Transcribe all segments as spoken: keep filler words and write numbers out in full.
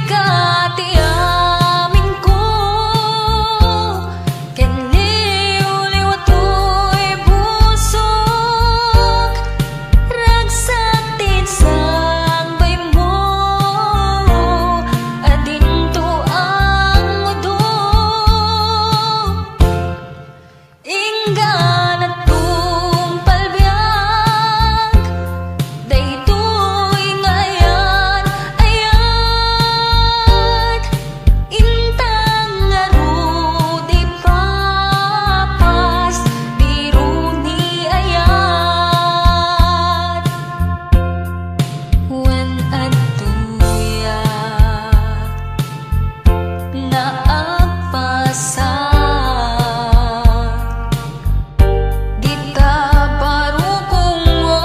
Sika ti aminko, ken liwliwa toy pusok, ragsak ti insangbaymo, adinto angudong. Inggana tungpal biag, daytoy nga ayan-ayat, intang ngarud ipapas, di runi ayat. Wen adtoya nga agpasa, dita barukongo,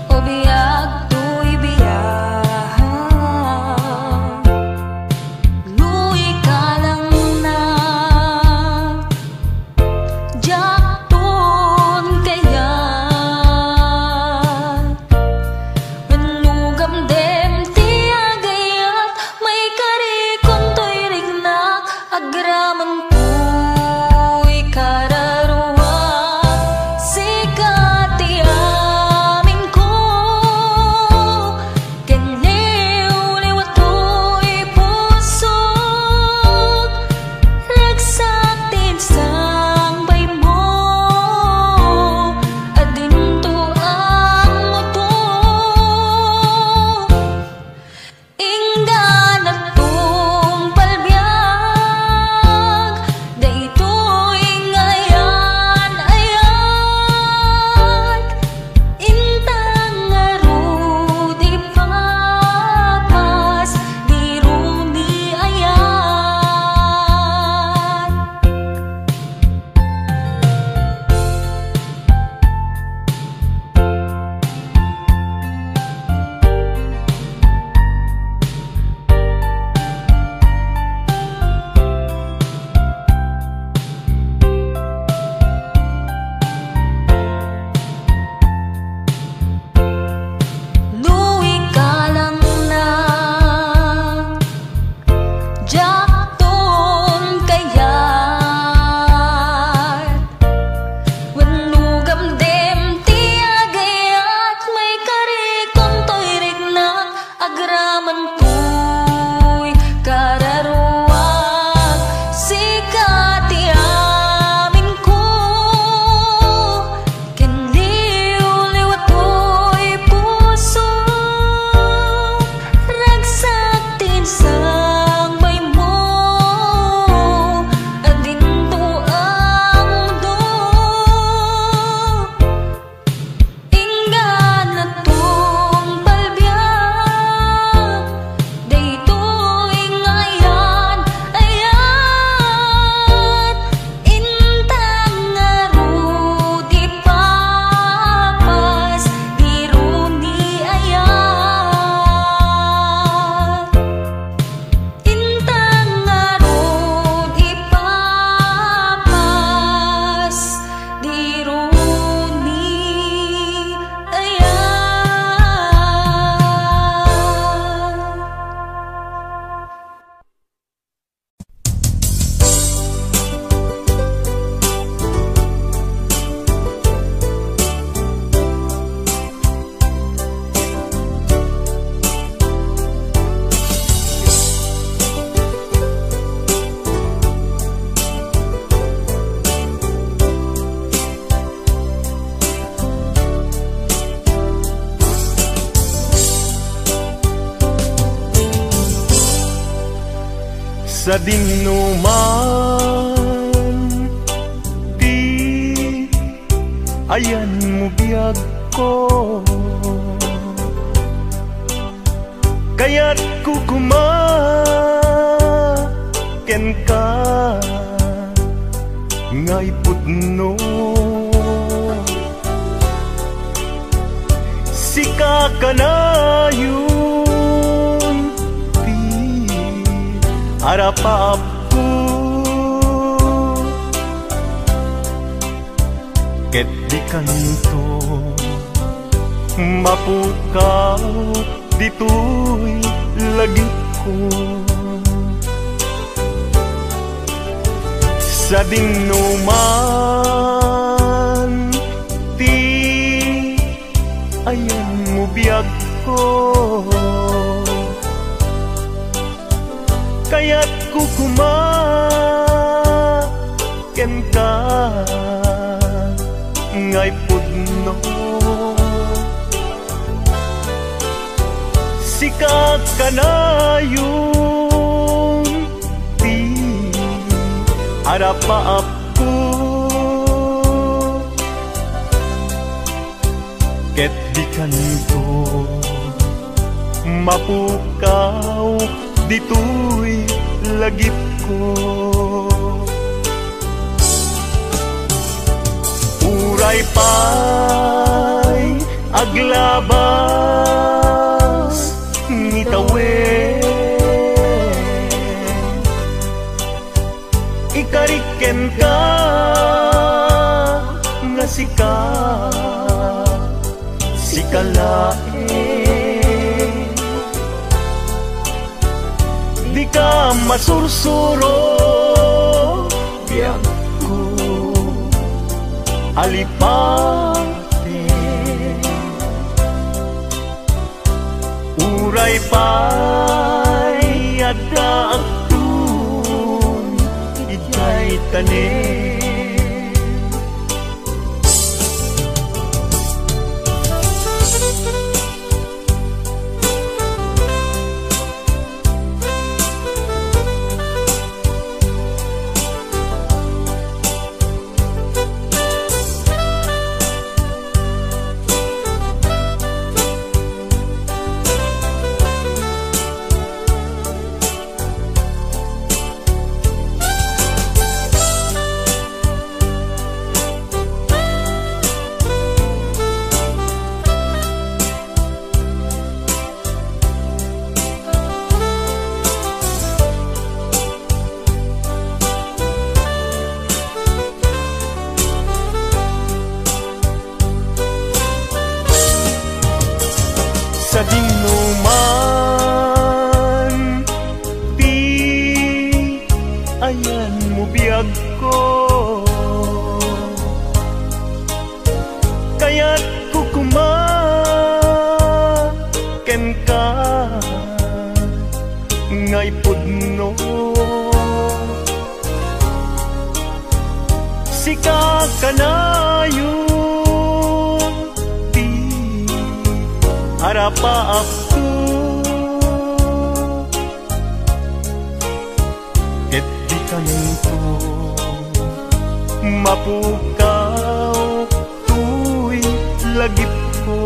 o biag toy biag, no ikalangna, diakton kayat. Wenno gamdem ti agayat, maikarikon toy riknak, agraman toy kararuak. Sika ti aminko, ken liwliwa toy pusok, ragsak ti insangbaymo, adinto angudong. Inggana tungpal biag, daytoy nga ayan-ayat, intang ngarud ipapas, di runi ayat. No ikalangna, diakton kayat. Wenno gamdem ti agayat, maikarikon toy riknak, agraman toy kararuak. Sika ti aminko, ken liwliwa toy pusok, ragsak ti insangbaymo, adinto angudong. Inggana tungpal biag, daytoy nga ayan-ayat, intang ngarud ipapas, di runi ayat. Intang ngarud ipapas, di runi ayat. Sadinno man ti ayanmo, biagko, kayatko koma kenka nga ipudno. Sika kanayon ti arapaapko, ket dikanto mapukaw ditoy lagipko. Sadino man ti ayanmo biagko. Kayatko koma kenka ngay pudno. Sika kanayon ti arapaapko. Ket dikanto mapukaw ditoy lagipko. Uray pay aglabas ngitawen, ikarik kenka nga sika, sika laeng. Dika masursuro, biagko, alipaten. Uray pay adda agtun idiay tanem. Sadino man ti ayanmo biagko. Kayatko koma kenka ngay pudno. Sika kanayon ti arapaapko. Ket dikanto mapukaw toy lagipko.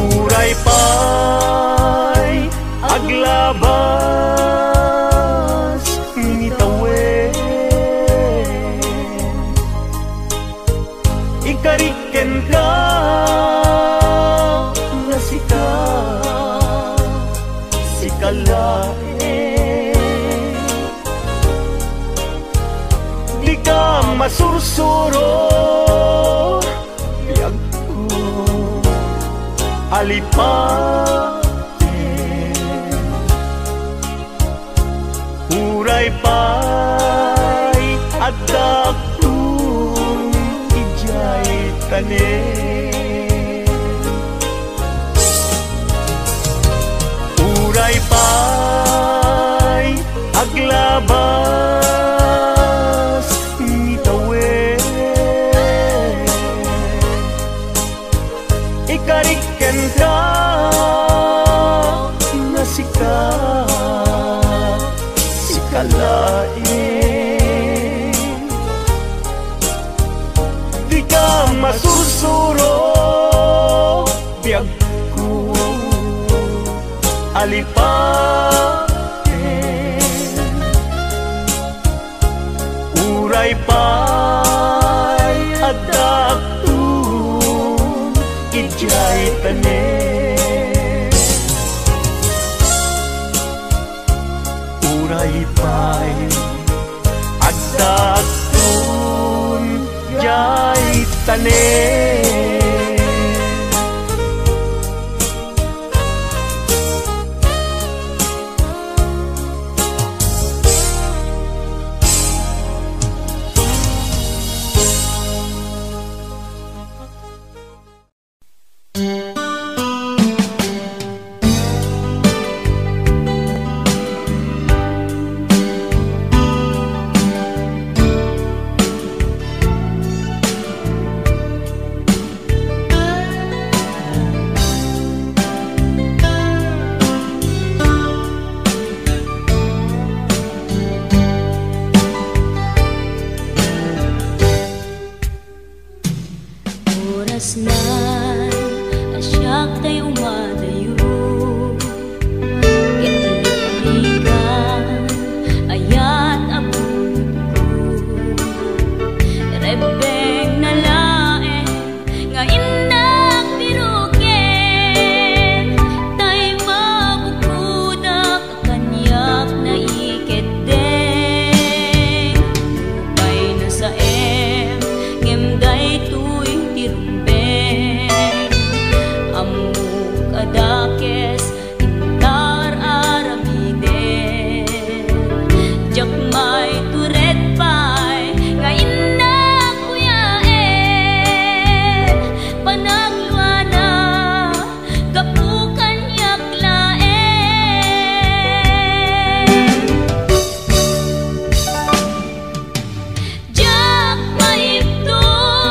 Uray pay aglabas ngitawen, ikarik kenka nga sika, sika laeng. Dika masursuro, biagko, alipaten. Uray pay adda agtun idiay tanem. Uray pay aglabas ngitawen, ikarik kenka nga sika, sika laeng. Dika masursuro, biagko, alipaten. Uray pay adda agtun idiay tanem. Uray pay adda agtun idiay tanem. Asnan a siak tay umadayo, ket liklikan, ayat a bukod. Rebbengna laeng nga innak biroken, tay mabukodak kaniak naikeddeng. Nupay nasaem, ngem daytoy ti rumbeng. Ammok a dakes, intar aramiden. Diak maitured pay nga innak kuyaen. Panagluana, gapu kaniak laeng. Diak maibtol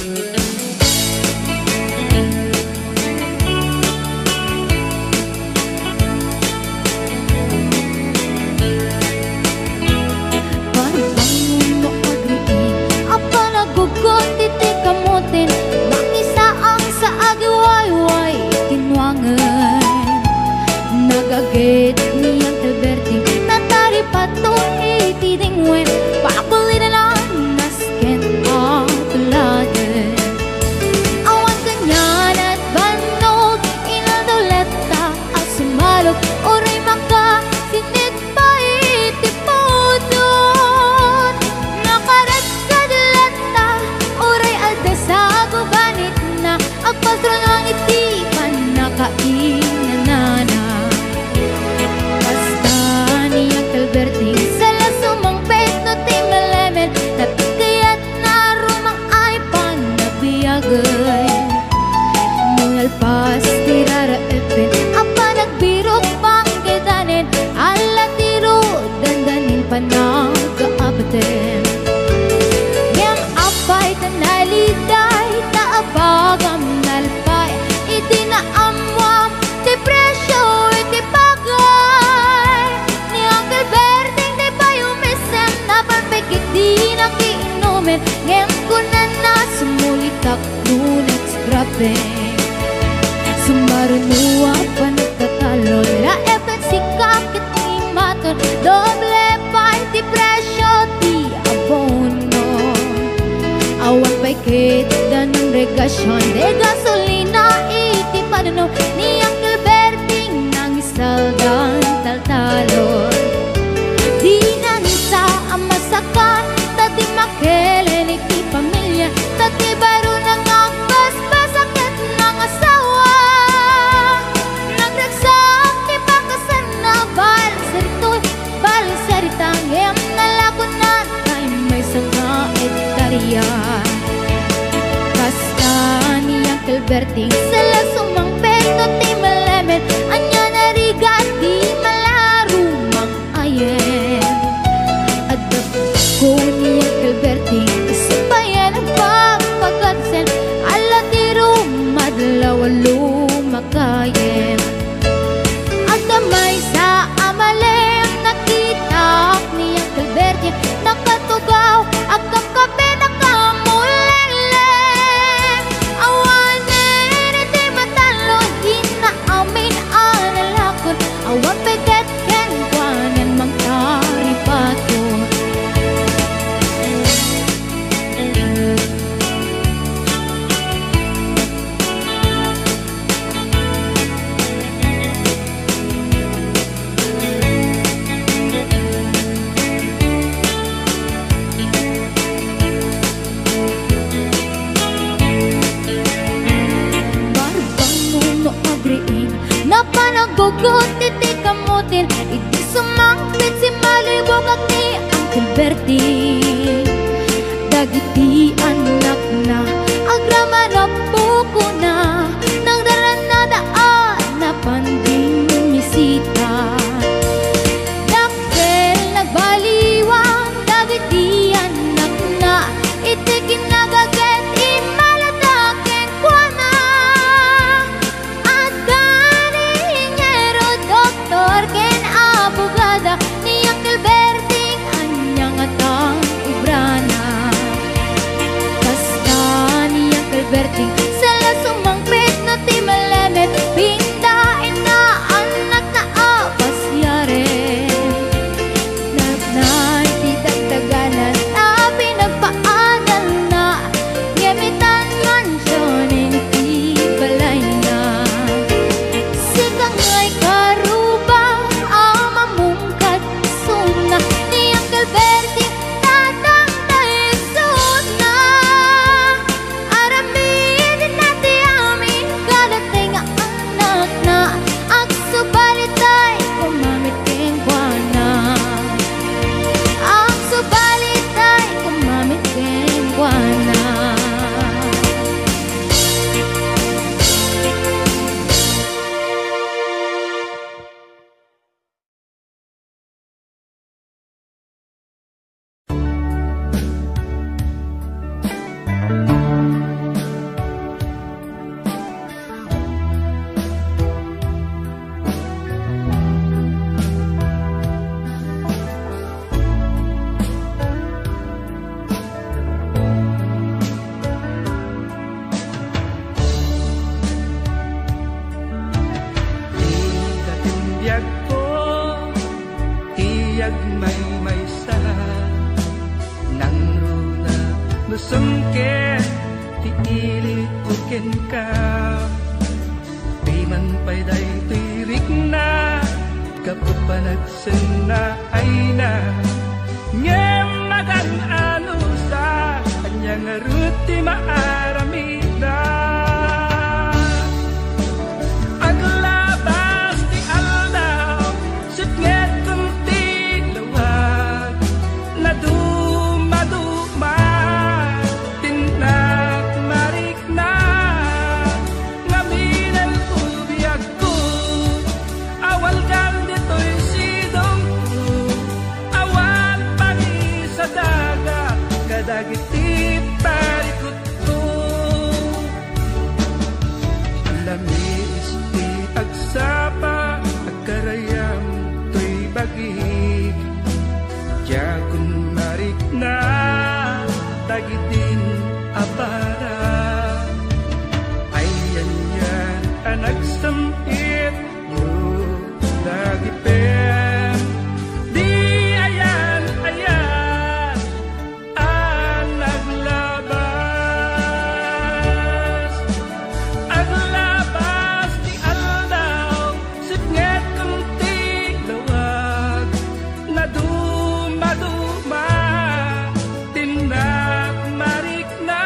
Parbangon no agriing a panaggugot iti kamoten, mangisaang sa agiwayway iti nuangen. Nagaget ni Uncle Berting, nataripato iti dingwen, pakulidan a nasken a tuladen. Awan kaniana ti bannog, inaldaw latta a sumalok, uray makasinit pay iti pudot. Nakaretkad latta, uray adda sa gubanitna, agpastrunong iti pannakainanana. Kasta ni Uncle Berting, sala sumangpet no ti malemed, natikayat na rumang ay panabiagen. Nalpas ti raraepen a panagbirok panggedanen, ala ti ro dandanin panagkaabaten. Ngem apay ta naliday ta abagam nalpay iti naammuam ti presio iti pagay. Ni Uncle Berting ti pay umisem, napan pay ket di nakiinumen, ngem kunana sumulitak no next grabe. Sumaruno a panagtatalon, la F X ka ket imaton, doble pay ti presio ti abono. Awan pay ket danum regasion, de gasolina iti padano ni Uncle Berting nang saldan taltalon. Di nangisa a masakan, ta di makelen iti pamilia, ta ti baro nang agbasbasa ket nangasawa. Nagragsak ti pakasanna, bali saritoy, bali sarita, ngem nalakonna tay maysa nga ektaria. Kasta ni Uncle Berting, sala sumangpet no ti malemed, ania narigat ti malarumang ayen. Adda ko ni Uncle Berting, isu pay a nagpapagkadsen, ala ti rumadlaw a lumakayen. Adda maysa a malem, nakitak ni Uncle Berting, nakatugaw, agkapkape, nakamulelleng. Awanen iti matalon, inaamin a nalakon, awan pay ket kenkuanan mangtaripaton. Barbangon no agriing, napan aggugot iti kamoten, idi sumangpet, simmalibukak ni Uncle Berting. Dagiti annakna, agraman a pukona, nagdarannada a napan dimmisita. Dakkel nagbaliwan dagiti annakna, iti kinagaget, immalada kenkuana. Adda ni inhinyero, doktor, ken abogada, ni Uncle Berting, ania ngata ti obrana? Kasta Sungkit ti ilikko kenka. Piman pay daytoy rikna, gapu panagsenna ayna. Ngem magan-anusa, ania ngarud ti maaramida? Aglabas ti aldaw, sipngetkon ti lawag. Nadumaduma ti nakmarikna, ngamin el-ubiagko. Awalgan ditoy sidongko, awan pangisadaga kadagiti parikutko. Lamiis ti agsapa, agkarayam toy bagik. Diakon marikna dagidin a para. Ayan-yan a nagsam-it, no, dagipem. Di ayan-ayan a naglabas. Aglabas ti aldaw, sipngetkon ti lawag. Nadumaduma ti nakmarikna.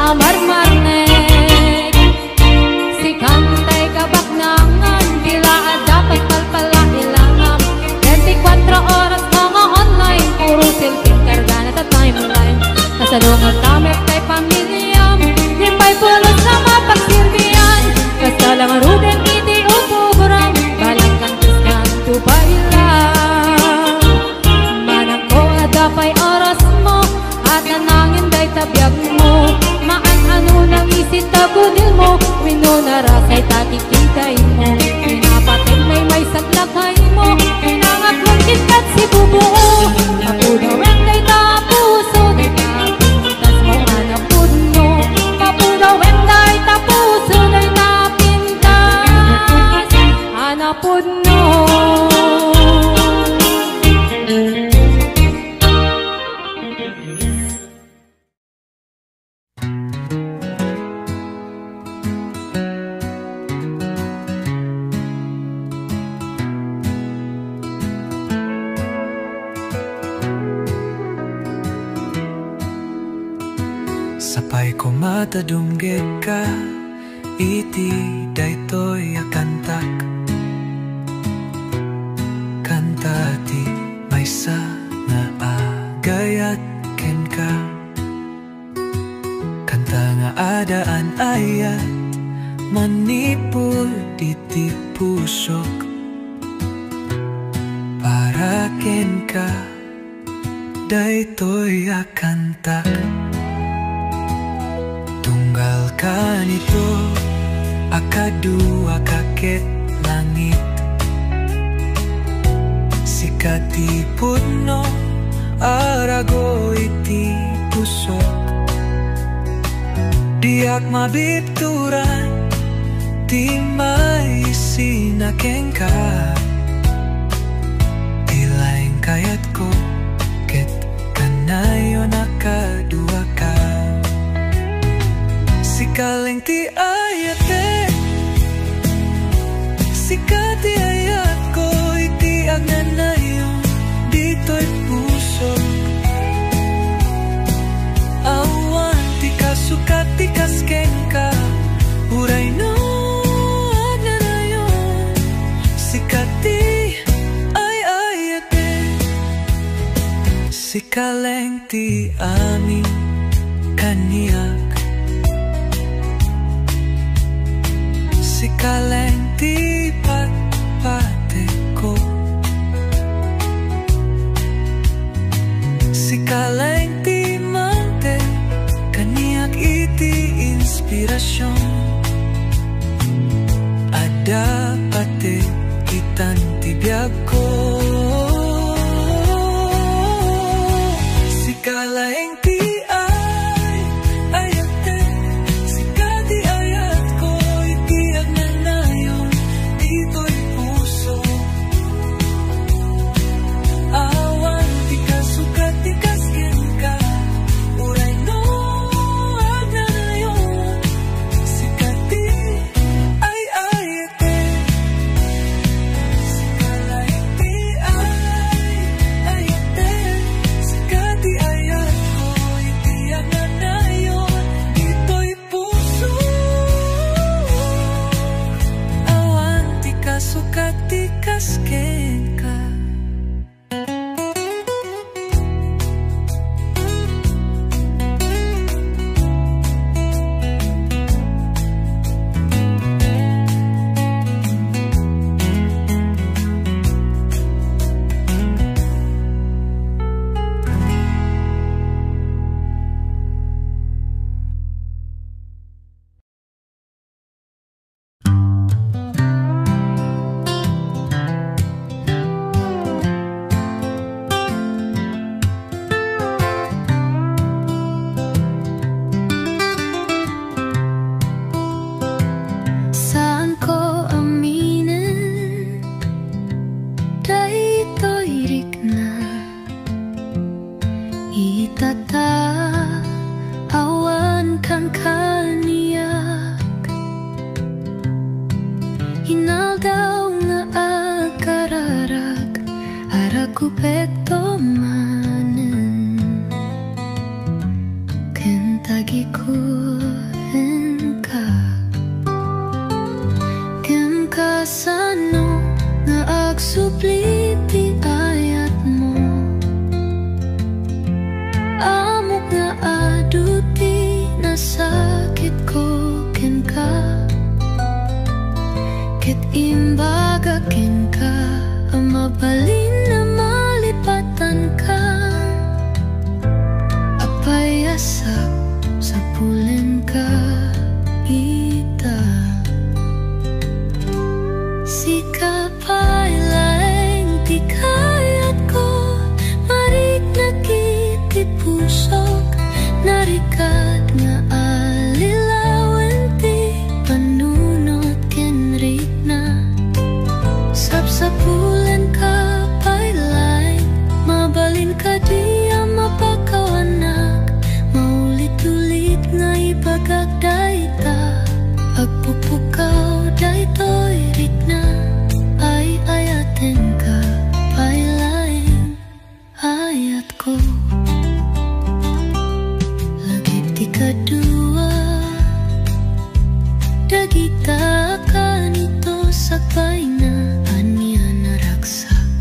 Marmarnek. Sikan tay kabaknangan, bila adda pay palpalailanam. Bente kuatro oras nga online, puro selfie kargana ta timeline. Kasalungat ta met tay pamiliam, di pay pulos a mapagserbian. Kasta la ngaruden iti utuboram, balang kantos kanto pay la. Manangko, adda pay orasmo, at nanangin dayta biagmo. Maan-ano nang isit ta kudilmo, wenno narasay ta kikitaymo. Pinapatim may may saklakaymo, pinangaklon kitkat si bubuo. Mapudawen dayta puso, dayta pintasmo a napudno. Mapudawen dayta puso, dayta pintas a napudno. Sapay koma ta dumngegka iti daytoy a kantak. Kanta ti maysa nga agayat kenka. Kanta nga adda an ayat manipud iti pusok. Para kenka daytoy a kantak. Tunggal kanito a kaduaka ket langit. Sika ti pudno a rago iti pusok. Diak mabituran ti maisin a kenka. Ti laeng kayatko ket kanayon a kaduaka. Sika laeng ti ayatek. Sika ti ayatko iti agnanayon ditoy pusok. Awan ti kasukat ti kas kenka, uray no agnanayon. Sika ti ay-ayatek. Sika laeng ti amin kaniak. Sika laeng ti patpatekko. Sika laeng ti mangted kaniak iti inspirasyon. Adda pati itan ti biagko. Sika laeng ti ay-ayatek. Sika ti ayatko iti agnanayon ditoy puso. Awan ti kasukat ti kas kenka, uray no agnanayon. Sika ti ay-ayatek. Sika laeng ti ay-ayatek. Sika ti ayatko iti agnanayon ditoy puso. Awan ti kasukat ti kas kenka. Saanko aminen daytoy rikna. Ita ta awan kankaniak. Inaldaw nga agkararag, aragupekto manen ken tagikut. Imbaga kenka a mabalin a malipatanka. Apay a sapsapulenka ita? Sika pay laeng ti kayatko, mariknak iti pusok, nariknak nga allilawen ti panunot ken rikna. Sapsapulenka pay laeng, mabalin kadi a mapakawanak, maulit-ulit nga ibagak dayta. Agpukpukaw daytoy rikna, ay-ayatenka pay laeng, ayatko. Lagip ti kadua, dagita a kanito sakbayna, ania naragsak.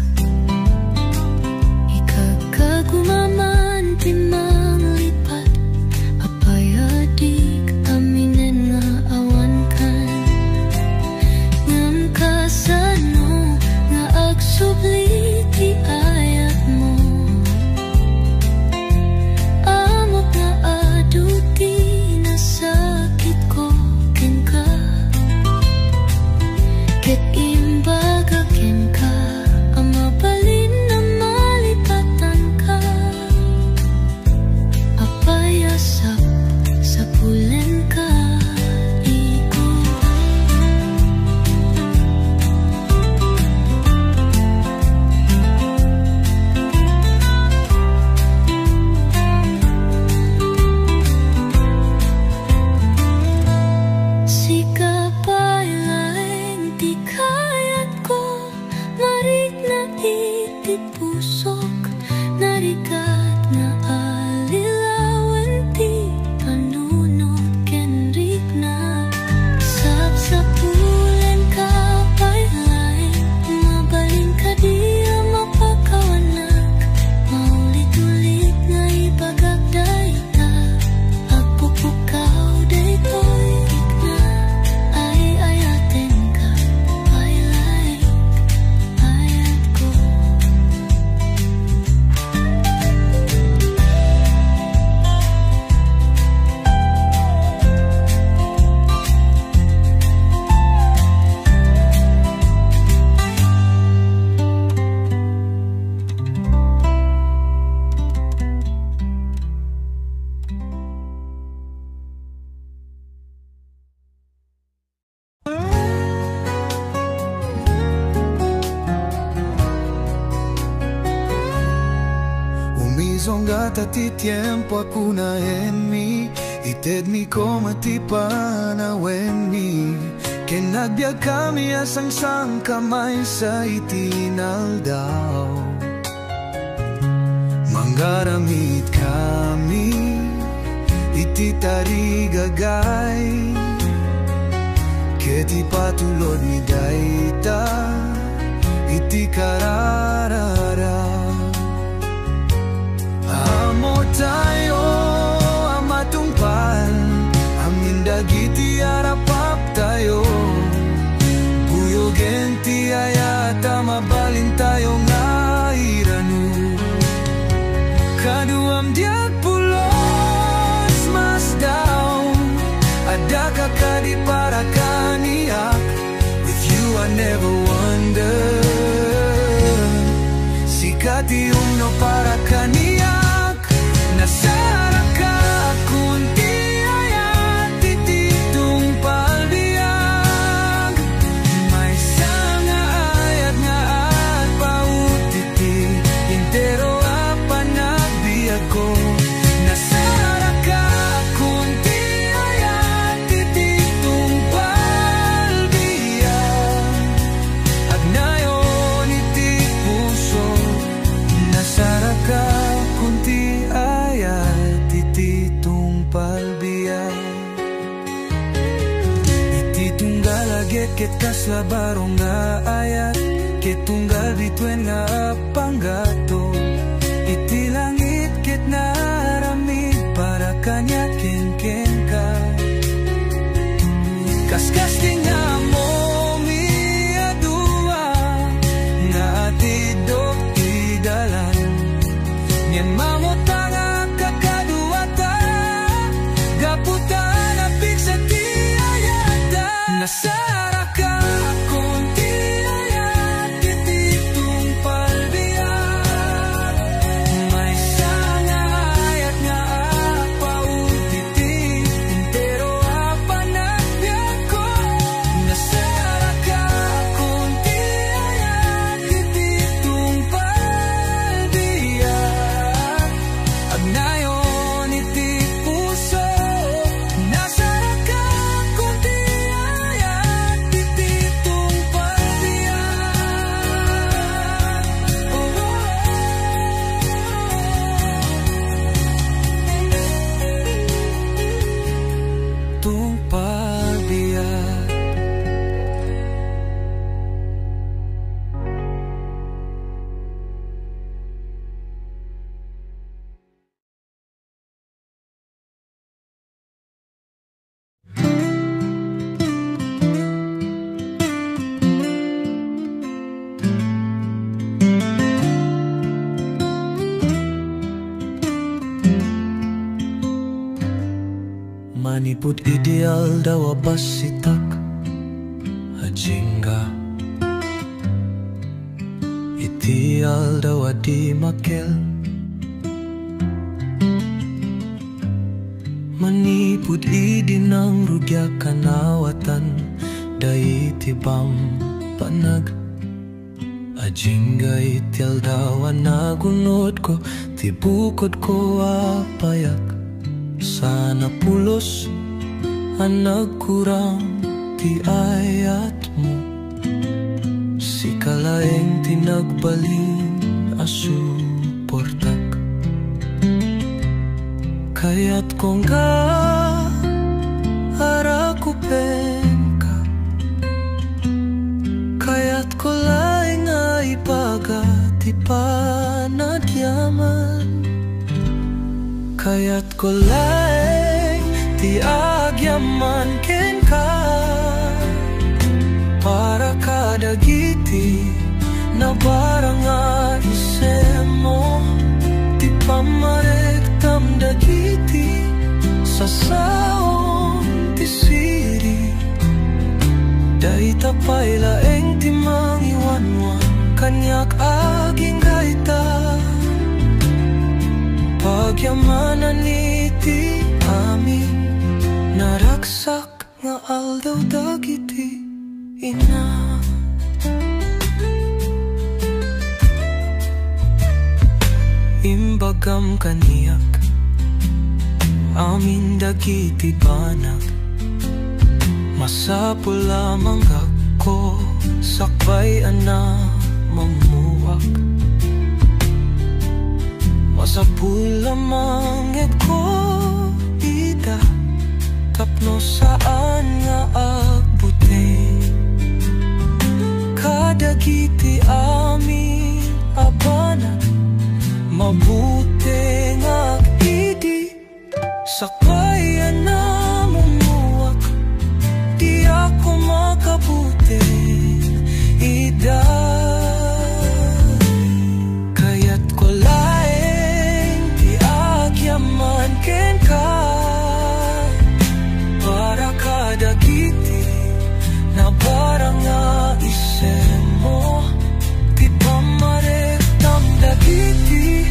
Ikagkaguma man ti manglipat, apay a dik aminen nga awankan? Ngem kasano nga agsubli ti ayatmo? Ammok nga adu ti nasakitko kenka, ket imbaga kenka a mabalin a malipatanka. Apay a sapsapulenka, igo? Sika pay laeng ti kayatko, mariknak iti pusok, nariknak nga allilawen ti panunot ken rikna. Sapsapulenka pay laeng, mabalin kadi a mapakawanak, maulit-ulit nga ibagak dayta. Agpukpukaw daytoy rikna, ay-ayatenka pay laeng, ayatko. Umisongga ta ti tiempo a kunaenmi, itedmi koma ti panawenmi, ken agbiagkami a sangsangka maysa iti inaldaw. Manggaramidkami iti tarigagay, ket ipatulodmi dayta iti kararara. Ammotayo a matungpal amin dagiti arapaptayo. Buyogen ti ayat a mabalintayo nga iranu. Kaduam diak pulos, Masdaw, addaka kadi para kaniak. With you I never wonder. Sika ti umno para kaniak. Nasaraka kun ti ayat iti tungpal biag. Maysa nga ayat nga agpaut iti intero a panagbiagko. Nasaraka kun ti ayat iti tungpal biag. Agnayon iti puso. Nasaraka kun ti ayat iti tungpal biag. Iti tunggal agek ket kasla baro nga ayat, ket tunggal bituen nga apanggato. Iti langit ket naaramid para kaniak ken kenka. Kaskasti nga ammomi Sarakaakon ti ayat iti tungpal biag. Maysa nga ayat nga agpaut iti entero a panagbiagko. Nasarakaakon ti ayat iti tungpal biag. Agnayon iti puso, nasarakaakon ti ayat iti tungpal biag. Oh, oh, oh. Tungpal biag. Manipud idi aldaw a bassitak, ajingga iti aldaw a dimmakel. Manipud idi nangrugiak a naawatan daytoy bambanag, ajingga iti aldaw a nagunodko ti bukodko a payak. Saan a pulos a nagkuram ti ayatmo. Sika laeng ti nagbalin a suportak. Kayatko nga arakupenka. Kayatko laeng nga ibaga ti panagyaman. Kayatko laeng ti agyaman kenka. Para kadagiti nabarang nga isemmo, ti pammarektam dagiti sasaon ti siri. Dayta pay laeng ti mangiwanwan kaniak agingga ita. Pagyamanan iti amin, naragsak nga aldaw dagiti ina. Imbagam kaniak amin dagiti banag. Masapul a manggapko sakbay a namammuak. Masapul a mangngegko ida tapno saan nga agbuteng kadagiti amin a banag. Mabutengak idi sakbay a namammuak, diak makabuteng ida. Kayatko laeng ti agyaman kenka para kadagiti nabarang nga isemmo, ti pammarektam dagiti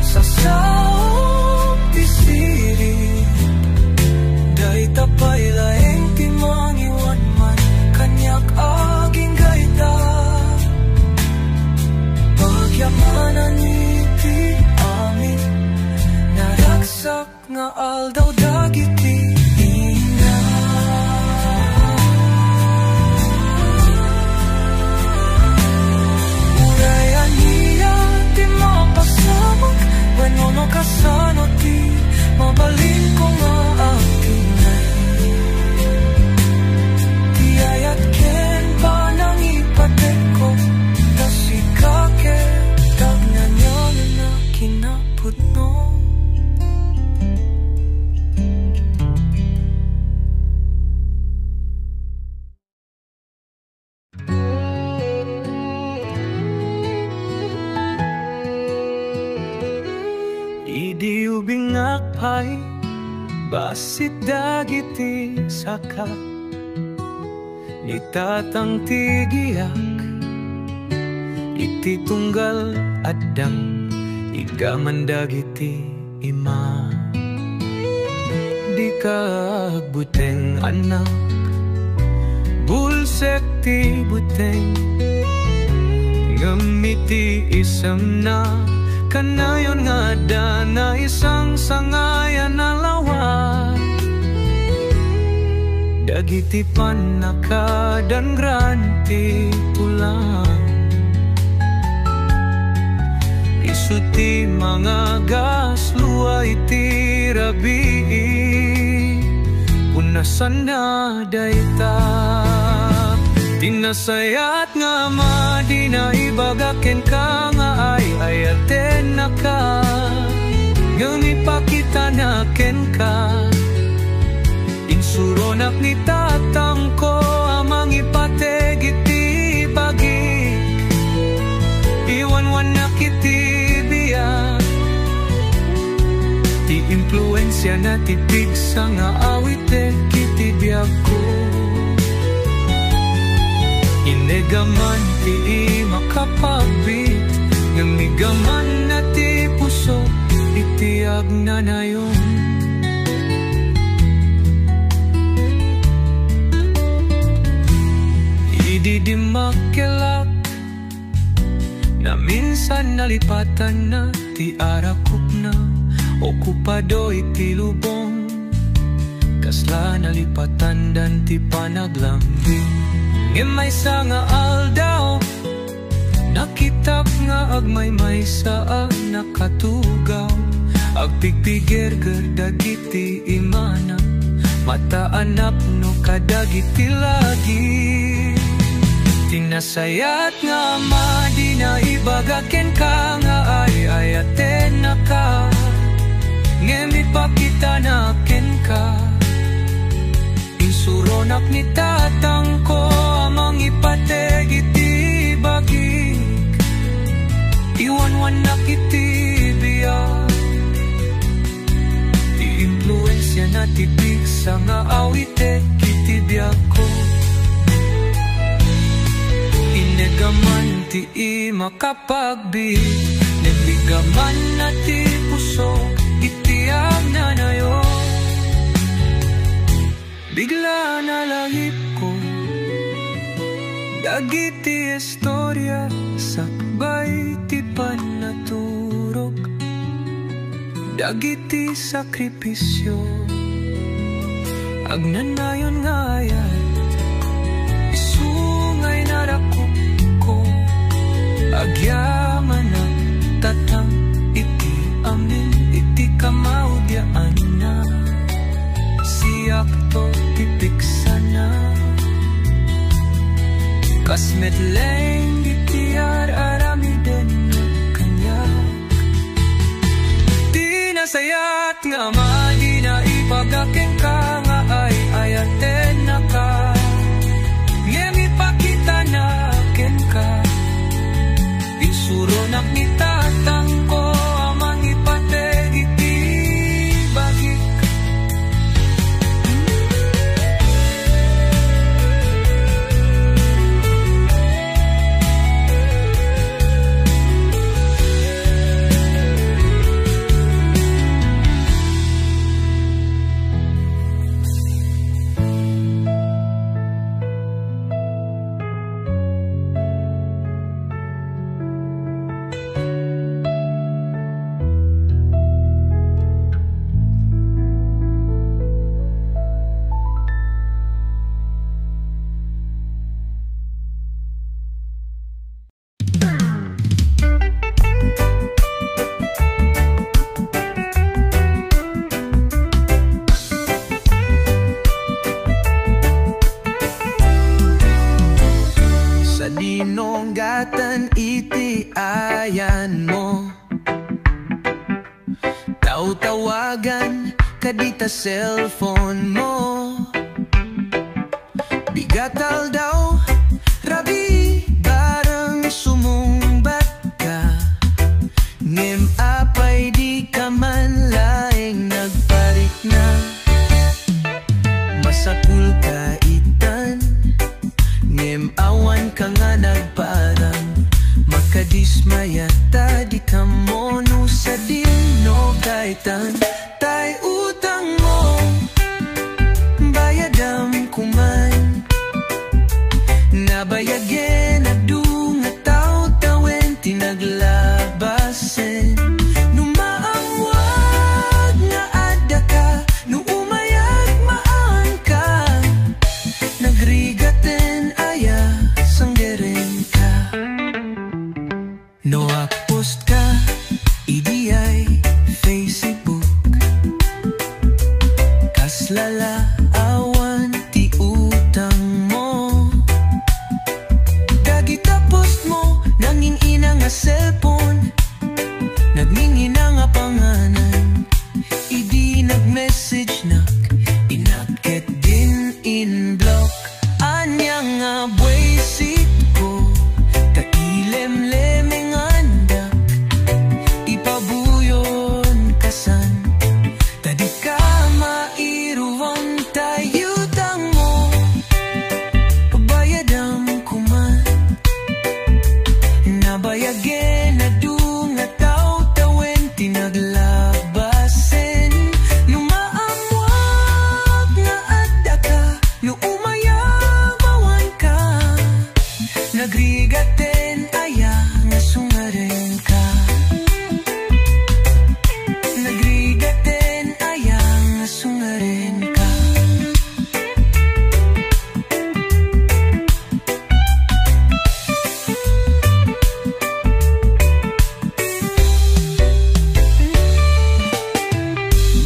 sasaom ti sirib. Dayta pay laeng ti mangiwanwan kaniak agingga ita. Pagyamanan iti amin, naragsak nga aldaw dagiti ina. Uray ania ti mapasamak wenno no kasano ti mabalinko nga agtinnay. Ti ayat ken banag ipatekko, ta sika ket agnanayon a kinapudno. Idi ubingak pay bassit dagiti saka, Ni tatang ti giak, iti tunggal addang igaman dagiti ima. Dika agbuteng, annak, bulsek ti buteng. Ngem iti isemna, kanayon nga adda naisangsangayan a lawag. Dagiti pannakadangran ti tulang, isu ti mangagaslo iti rabii. Punasanna dayta. Ti nasayat nga ama, dina ibaga kenka nga ay-ayatennaka, ngem ipakitana kenka. Insuronak ni tatangko a mangipateg iti bagik. Iwanwannak iti biag. Ti impluensiana ti pigsa nga awitek iti biagko. Inegaman ti imak a pagbit, ngem igamanna ti puso iti agnanayon. Idi dimmakkelak, naminsan nalipatanna ti arakupna, okupado iti lubong. Kasla nalipatandan ti panaglambing. Ngem maysa nga aldaw, nakitak nga agmaymaysa a nakatugaw. Agpigpigerger dagiti imana, mata a napno kadagiti lagi. Ti nasayat nga ama, dina ibaga kenka nga ay-ayatennaka, ngem ipakitana kenka. Insuronak ni tatangko a mangipateg iti bagik. Iwanwannak iti biag. Ti impluensiana ti pigsa nga awitek iti biagko. Inegaman ti imak a pagbit, ngem igamanna ti puso iti agnanayon. Bigla nalahipko dagiti istoria sakbay ti pannaturok, dagiti sakripisio, agnanayon nga ayat, isu nga inarakupko. Agyamanak, tatang, iti amin iti kamaudianna. Siakto ti pigsana, kas met laeng iti ar-aramiden kaniak. Ti nasayat nga ama, dina ibaga kenka nga ay-ayatennaka, ngem ipakitana kenka. Insuronak ni tatangko a mangipateg iti bagik. Sadino nunggatan iti ayanmo, tawtawagan kadita cellphone mo. Bigat aldaw, rabii, bareng sumungbatka, ngem apay dika man laeng nagparikna? Masapulka itan, In block, ania nga buesitko, ta ilemlemengandak, ipabuyon kasan, ta dika mairuam ta yutangmo, pabayadam koma. Nabayagen adu nga tawtawen ti naglabasen. No maammoak nga addaka, no umayam awanka, nagrigaten aya nga sungarenka? Nagrigaten aya nga sungarenka?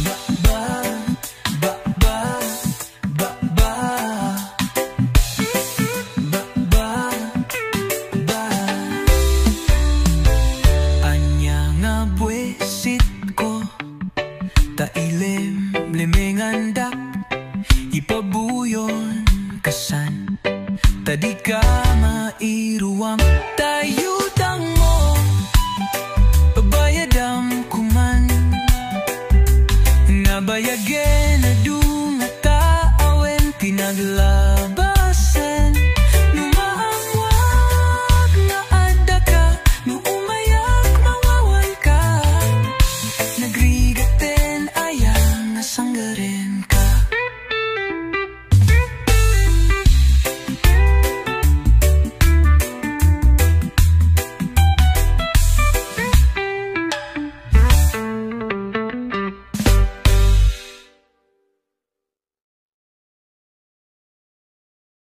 Ba, ba, ba, ba, ba, ba. Ba, ba, ba. Ania nga buesitko, ta ilemlemengandak, ipabuyon kasan, ta dika mairuam.